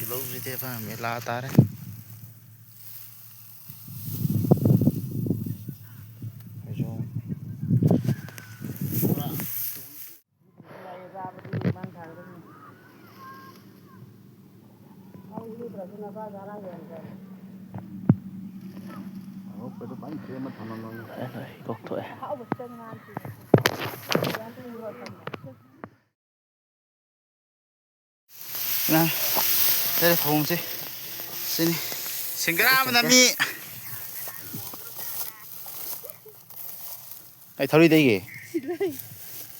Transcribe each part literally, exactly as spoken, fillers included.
ꯂꯧꯁꯤꯗꯤ ꯐꯖꯅ ꯃꯦꯂꯥ ꯇꯥꯔꯦ꯫ ꯑꯩꯁꯨ ꯂꯣꯏ ꯀꯣꯛꯊꯣꯛꯑꯦ꯫ ꯅ, ꯁꯤꯗ ꯊꯣꯡꯁꯤ꯫ ꯁꯤꯅꯤ꯫ ꯁꯤꯡꯒꯔꯥ ꯑꯃꯅ ꯃꯤ꯫ ꯑꯩ ꯊꯧꯔꯤꯗꯩꯒꯦ꯫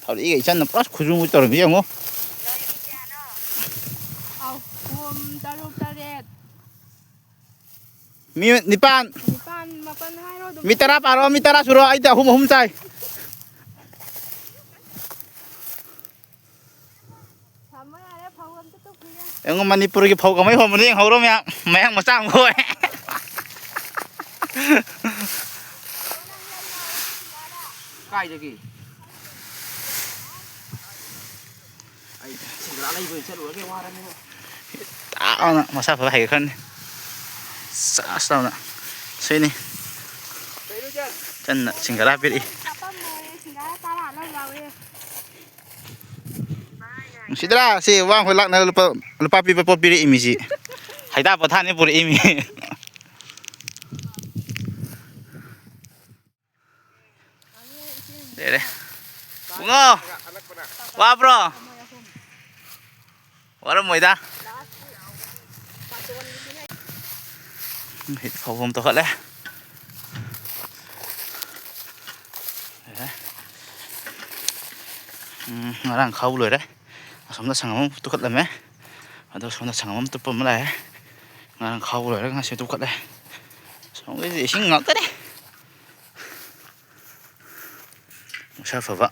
ꯊꯧꯔꯤꯒ ꯏꯆꯟꯅ ꯄꯨꯔꯥ ꯈꯨꯖꯨꯡ ꯇꯧꯔꯝꯃꯤ ꯌꯦꯡꯉꯣ꯫ ꯑꯍꯨꯝ, ꯇꯔꯨꯛ, ꯇꯔꯦꯠ꯫ ꯃꯤ ꯅꯤꯄꯥꯟ꯫ ꯅꯤꯄꯥꯟ, ꯃꯥꯄꯟ ꯍꯥꯏꯔꯣ ꯑꯗꯨꯝ꯫ ꯃꯤ ꯇꯔꯥ ꯄꯥꯔꯣ, ꯃꯤ ꯇꯔꯥ ꯁꯨꯔꯣ, ꯑꯩꯗꯤ ꯑꯍꯨꯝ ꯑꯍꯨꯝ ꯆꯥꯏ꯫ ꯊꯝꯃꯣ ꯌꯥꯔꯦ, ꯐꯧ ꯑꯝꯇ ꯇꯨꯞꯈꯤꯒꯦ꯫ ꯌꯦꯡꯉꯣ, ꯃꯅꯤꯄꯨꯔꯒꯤ ꯐꯧ ꯀꯃꯥꯏ ꯍꯣꯟꯕꯅꯣ ꯌꯦꯡꯍꯧꯔꯣ ꯃꯌꯥꯝ, ꯃꯌꯥꯡ ꯃꯆꯥ ꯑꯃ ꯍꯣꯏ꯫ ꯀꯥꯏꯗꯒꯤ? ꯑꯩ ꯁꯤꯡꯒꯔꯥ ꯂꯩꯕ ꯑꯣꯏꯅ ꯆꯠꯂꯨꯔꯒꯦ, ꯋꯥꯔꯕꯅꯤꯅ꯫ ꯇꯥꯛ ꯂꯥꯎꯅ ꯃꯁꯥ ꯐꯕ ꯍꯩꯒꯠꯈ꯭ꯔꯅꯤ꯫ ꯆꯥꯁ ꯂꯥꯎꯅ꯫ ꯁꯤꯅꯤ꯫ ꯀꯟꯅ ꯁꯤꯡꯒꯔꯥ ꯄꯤꯔꯛꯏ꯫ ꯍꯥꯄꯝꯃꯣꯏꯌꯦ, ꯁꯤꯡꯒꯔꯥ ꯇꯔꯥ ꯂꯧ ꯂꯥꯎꯋꯦ꯫ ꯅꯨꯡꯁꯤꯗ꯭ꯔꯥ? ꯁꯤ ꯋꯥꯡꯈꯣꯏ ꯂꯥꯛꯅ ꯂꯨꯄꯥ, ꯂꯨꯄꯥ ꯄꯤꯕ ꯄꯣꯠ ꯄꯤꯔꯛꯏ ꯃꯤꯁꯤ꯫ ꯍꯩꯗꯥꯛ ꯄꯣꯊꯥꯅꯤ ꯄꯨꯔꯛꯏ ꯃꯤ꯫ ꯂꯩꯔꯦ꯫ ꯕꯨꯡꯉꯣ! ꯋꯥꯕ꯭ꯔꯣ? ꯋꯥꯔꯝꯃꯣꯏꯗ꯫ ꯐꯧꯐꯝ ꯇꯧꯈꯠꯂꯦ꯫ ꯎꯝ, ꯉꯔꯥꯡ ꯈꯥꯎꯕ ꯂꯣꯏꯔꯦ꯫ ꯑꯁꯣꯝꯗ ꯁꯪꯉꯝ ꯑꯃ ꯇꯨꯈꯠꯂꯝꯃꯦ꯫ ꯑꯗꯣ ꯁꯣꯝꯗ ꯁꯪꯉꯝ ꯑꯃ ꯇꯨꯞꯄ ꯑꯃ ꯂꯥꯛꯑꯦ꯫ ꯉꯔꯥꯡ ꯈꯥꯎꯕ ꯂꯣꯏꯔꯒ ꯉꯁꯤ ꯇꯨꯈꯠꯂꯦ꯫ ꯑꯁꯣꯝꯒꯤꯁꯦ ꯏꯁꯤꯡ ꯉꯥꯛꯇꯅꯦ꯫ ꯃꯁꯥ ꯐꯕ꯫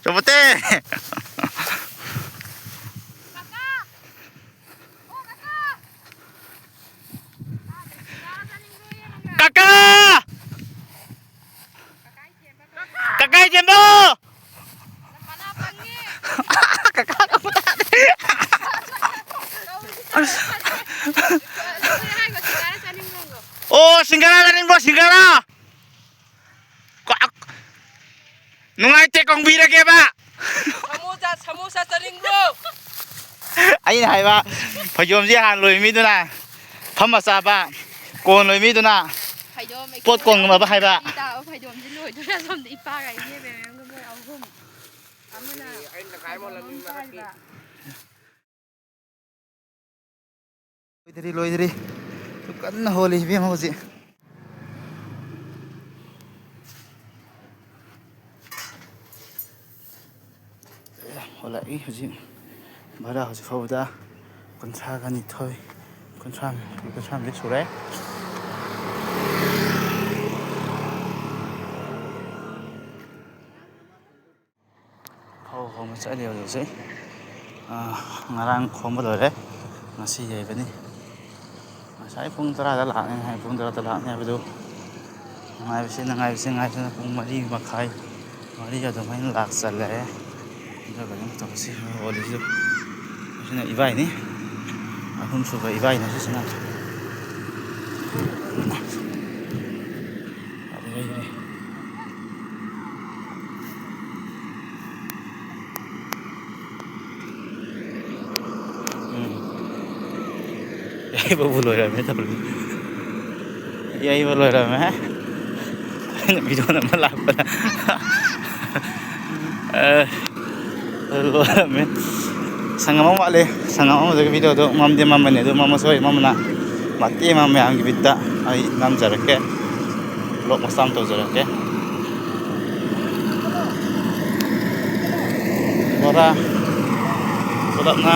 ꯆꯣꯄꯣꯇꯦ! ꯀꯀꯥ! ꯀꯀꯥ ꯀꯧꯕ ꯇꯥꯔꯦ꯫ ꯑꯣ, ꯁꯤꯡꯒꯔꯥ ꯆꯥꯅꯤꯡꯕ꯭ꯔꯣ? ꯁꯤꯡꯒꯔꯥ꯫ ꯀ꯭ꯋꯥꯛ꯫ ꯅꯨꯡꯉꯥꯏꯇꯦ, ꯀꯣꯡꯕꯤꯔꯒꯦꯕ꯫ ꯁꯃꯣꯁꯥ, ꯁꯃꯣꯁꯥ ꯆꯥꯅꯤꯡꯕ꯭ꯔꯣ? ꯑꯩꯅ ꯍꯥꯏꯕ, ꯐꯩꯖꯣꯝꯁꯦ ꯍꯥꯟꯅ ꯂꯣꯏꯕ ꯃꯤꯗꯨꯅ, ꯐꯝꯃ ꯆꯥꯕ, ꯀꯣꯟ ꯂꯣꯏꯕ ꯃꯤꯗꯨꯅ, ꯐꯩꯖꯣꯝ ꯄꯣꯠ ꯀꯣꯟ ꯉꯝꯃꯕ ꯍꯥꯏꯕ꯫ ꯏ ꯇꯥꯕ ꯐꯩꯖꯣꯝꯁꯦ ꯂꯣꯏꯗꯣꯏꯔꯥ? ꯁꯣꯝꯗ ꯏꯄꯥꯒ ꯏꯅꯦ ꯕꯦꯝꯕꯦꯝꯒ ꯃꯣꯏ ꯑꯍꯨꯝ꯫ ꯑꯃꯅ ꯐꯩꯖꯣꯝ ꯑꯃ ꯄꯥꯏꯕ꯫ ꯂꯣꯏꯗ꯭ꯔꯤ, ꯂꯣꯏꯗ꯭ꯔꯤ꯫ ꯀꯟꯅ ꯍꯣꯜꯂꯤ ꯏꯕꯦꯝꯃ ꯍꯧꯖꯤꯛ꯫ ꯍꯣꯜꯂꯛꯏ ꯍꯧꯖꯤꯛ꯫ ꯚꯔꯥ ꯍꯧꯖꯤꯛ ꯐꯥꯎꯕꯗ ꯀꯨꯟꯊ꯭ꯔꯥꯒ ꯅꯤꯊꯣꯏ, ꯀꯨꯟꯊ꯭ꯔꯥ, ꯀꯨꯟꯊ꯭ꯔꯥꯃꯨꯛꯇꯤ ꯁꯨꯔꯦ꯫ ꯐꯧ ꯍꯣꯡꯕ ꯆꯠꯂꯤ ꯍꯧꯖꯤꯛ ꯍꯧꯖꯤꯛ꯫ ꯑꯥ, ꯉꯔꯥꯡ ꯈꯣꯝꯕ ꯂꯣꯏꯔꯦ, ꯉꯁꯤ ꯌꯩꯕꯅꯤ꯫ ꯉꯁꯥꯏ ꯄꯨꯡ ꯇꯔꯥꯗ ꯂꯥꯛꯅꯤ ꯍꯥꯏ, ꯄꯨꯡ ꯇꯔꯥꯗ ꯂꯥꯛꯅꯤ ꯍꯥꯏꯕꯗꯨ ꯉꯥꯏꯕꯁꯤ ꯉꯥꯏꯕꯁꯤ ꯉꯥꯏꯕꯁꯤꯅ ꯄꯨꯡ ꯃꯔꯤ ꯃꯈꯥꯏ, ꯃꯔꯤ ꯑꯗꯨꯃꯥꯏꯅ ꯂꯥꯛꯆꯜꯂꯛꯑꯦ꯫ ꯑꯗꯨꯒ ꯑꯗꯨꯝ ꯇꯧꯁꯤ꯫ ꯑꯣꯜꯂꯤꯁꯤꯁꯨ ꯑꯁꯤꯅ ꯏꯕꯥꯏꯅꯤ, ꯑꯍꯨꯝꯁꯨꯕ ꯏꯕꯥꯏꯅꯤ ꯁꯤꯁꯤꯅ꯫ ꯑꯗꯨꯗꯩꯗꯤ ꯎꯝ꯫ ꯌꯩꯕꯕꯨ ꯂꯣꯏꯔꯝꯃꯦ ꯇꯧꯔꯤ꯫ ꯌꯩꯕ ꯂꯣꯏꯔꯝꯃꯦ꯫ ꯑꯩꯅ ꯚꯤꯗꯤꯑꯣ ꯅꯝꯕ ꯂꯥꯛꯄꯗ꯫ ꯑꯦ, ꯂꯣꯏꯔꯝꯃꯦ꯫ ꯁꯪꯉꯝ ꯑꯃ ꯋꯥꯠꯂꯤ꯫ ꯁꯪꯉꯝ ꯑꯃꯗꯒꯤ ꯚꯤꯗꯤꯑꯣꯗꯣ ꯃꯝꯗꯤ ꯃꯝꯕꯅꯤ, ꯑꯗꯨ ꯃꯝꯃꯁꯨ ꯑꯩ ꯃꯝꯕꯅ ꯃꯇꯦꯛ ꯑꯃ ꯃꯌꯥꯝꯒꯤ ꯕꯤꯠꯇ ꯑꯩ ꯅꯝꯖꯔꯛꯀꯦ꯫ ꯕ꯭ꯂꯣꯛ ꯃꯆꯥ ꯑꯃ ꯇꯧꯖꯔꯛꯀꯦ꯫ ꯕꯣꯔꯥ ꯄꯨꯂꯞꯅ